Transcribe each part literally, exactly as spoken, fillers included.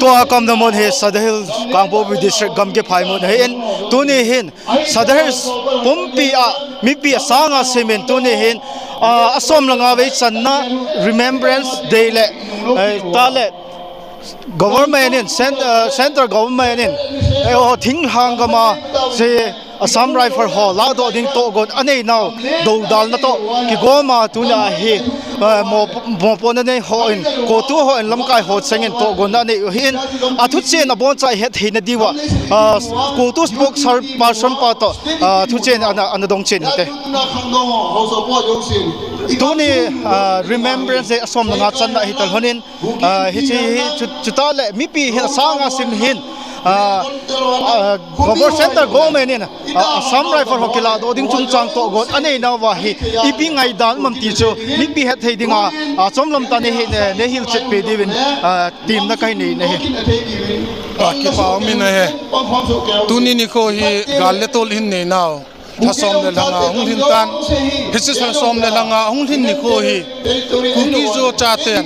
Tua kamna mun hi Sadar Hills Kangpokpi District Gamgiphai mun ahin, tuni hin Sadar Hills pumpi a mipi asanga simin tuni hin, ah, asom le nga vei channa Remembrance Day le, eh, ta le government in, cent-, ah, central government in, eh, oh, thinglhang gama si Assam Rifle ho ladoh ding tohgon anei nau, dodalna toh kigoma tuna hi, eh, mo, mopohna nei hon, COTU hon lamkai ho chengin tohgon anei u hin, athuchen abonchan ihet theina diuva, ah, COTU spokesperson pa toh, ah, thuchen ana, ana dong chen hite. Tuni, ah, Remembrance Day asom le nga channa hi talhonin, ah, hiche hi chu, chuta le mipi hin asanga sim hin, ah, ah, Government, Central Government in, ah, Assam Rifle ho kiladoh ding chungchang tohgon anei nauva hi ipi ngaidan um am ti chu mipi hetthei dinga, ah, chomlam tah nei hi, nei, nei hilchetpi diuvin, ah, temna kahin nei ahi. Ah, kipa umin ahi. Tuni nikho hi gal le tol hin nei nau lhasom le lhanga hung lhin tan. Hiche lhasom le lhanga hung lhin nikho hi Kuki-Zo chaten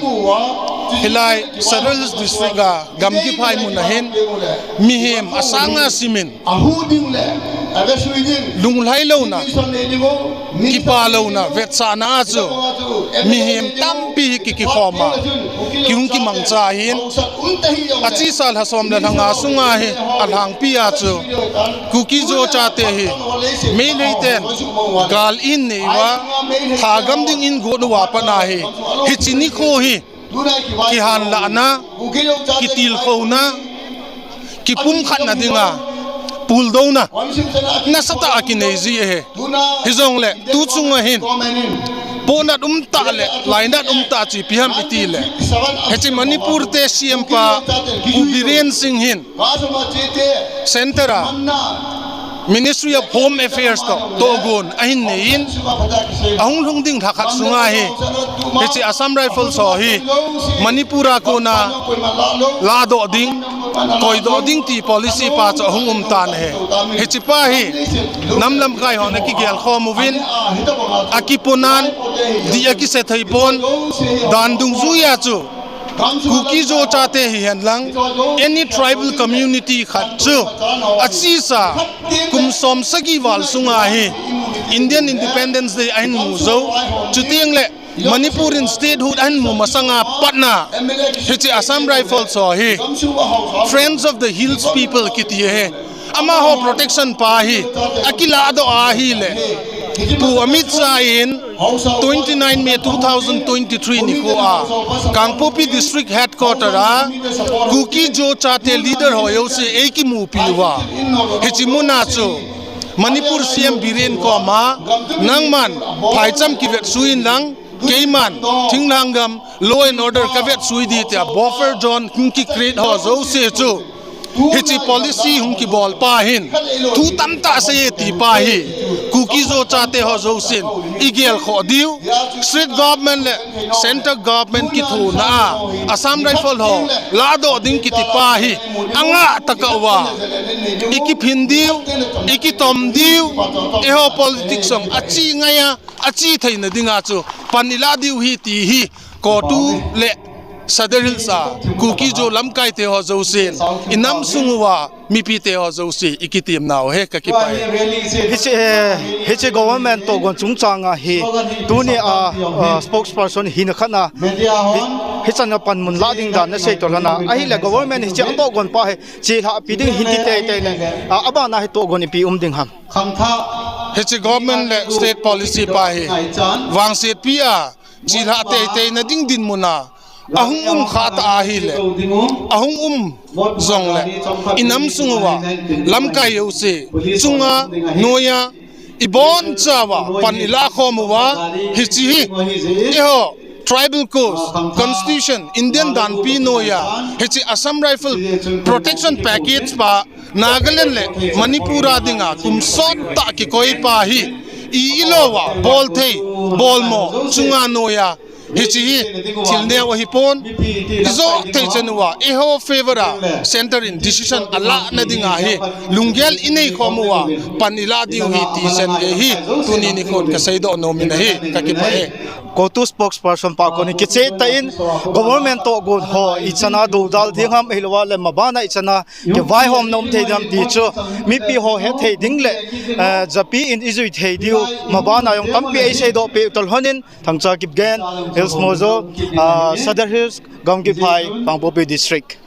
hilai Sadar Hills District a Gamgiphai mun ahin mihem asanga simin lunglhai louna, kipa louna, vetsahna a chu mihem tampi hi ki, kikhom a, kihung kimangcha ahin. Achesa lhasom le lhanga sunga hi alhangpi a chu Kuki-Zo chate hi Meitei ten gal in nei uva, thagam ding in got uva pat a hi, hiche nikho hi kihanlahna, kitilkhouna, kipumkhatna dinga puldouna nasatah a kinei ji ahi. Hijongle tu chunga hin ponat umtah le lainat umtah chu ipi ham iti le, hiche Manipur te C M pa Pu Biren Singh hin Centre a Ministry of Home Affairs toh tohgon ahin nei in, ahung lhung ding lhakhat sunga hi hiche Assam Rifles ho hi Manipur a kona ladoh ding, koidoh ding ti policy pa chu ahung um tan ahi. Hiche pa hi nam lamkai hon akigelkhom uvin, akiponan, dih akisethei pon, dan dungjuia chu Kuki-Zo chate hihen lang, any tribal community khat chu achesa kum som sagi val sunga hi Indian Independence Day ahin mu jou. Chuteng le Manipur in statehood ahin mu masanga pat a hiche Assam Rifles ho hi Friends of the Hills People kiti ahi. Amaho protection pa hi akiladoh ahile, Pu Amit Shah in twenty nine May two thousand twenty three nikho a Kangpokpi District Headquarter a Kuki-Zo chate leader ho jouse eikimupi uva, hiche muna chu Manipur C M Biren koma, nangman phaicham kivetsui in lang, keiman thinglhang gam law and order kavetsui ding tia buffer zone hung kicreate ho jouse chu hiche policy hung kibol pa hin thu tamtah asei e ti pa hi Kuki-Zo chate ho jousen igelkhoh diu, state government le central government kithona a Assam Rifle ho ladoh ding kiti pa hi angah tah a uva ikiphin diu, ikitom diu, eiho politics jong ache ngai a, ache theina dinga chu pan ilah diu ahi ti hi COTU le Sadar Hills a Kuki-Zo lamkai te ho jousen, inam sung uva mipi te ho jouse ikitem nau ahi, kakipah e. Hiche, eh, hiche government tohgon chungchang a hi, tuni a, ah, spokesperson hina khat na, hi, hichan a panmun lah ding dan nasei toh lhon a, ahile government hiche atohgon pa hi chelhahpi ding hin ti teitei le, ah, abana hi tohgon ipi um ding ham? Hiche government le state policy pa hi vangsetpi a chelhah teiteina ding dinmun a ahung um khah ta ahile, ahung um jongle, inam sung uva lamkai jouse chunga, noija, ibonchauva pan ilah khom uva, hiche hi eiho tribal codes, constitution, Indian danpi noija hiche Assam Rifle Protection Package pa Nagaland le Manipur a dinga kum sot tah kikoi pa hi i, ilouva bolthei, bolmo chunga noija hiche hi thil neo ahipon, ijoh thei chan uva eiho favour a centre in decision alahna dinga hi lunggel inei khom uva pan ilah diu ahi ti chan gei hi tuni nikhon kaseidoh nom in ahi, kakipah e. COTU spokesperson pa koni kiche ta in government to gon ho i chana do dal ding ham, ahilou le mabana i chana ke vai hom nom thei dam ti chu mipi ho he thei ding le, eh, japi in i jui thei diu mabana jong tampi ei sei do pe tal honin. Thangcha Kipgen, Hills Mojo, uh, Sadar Hills, Gamgiphai, Kangpokpi District.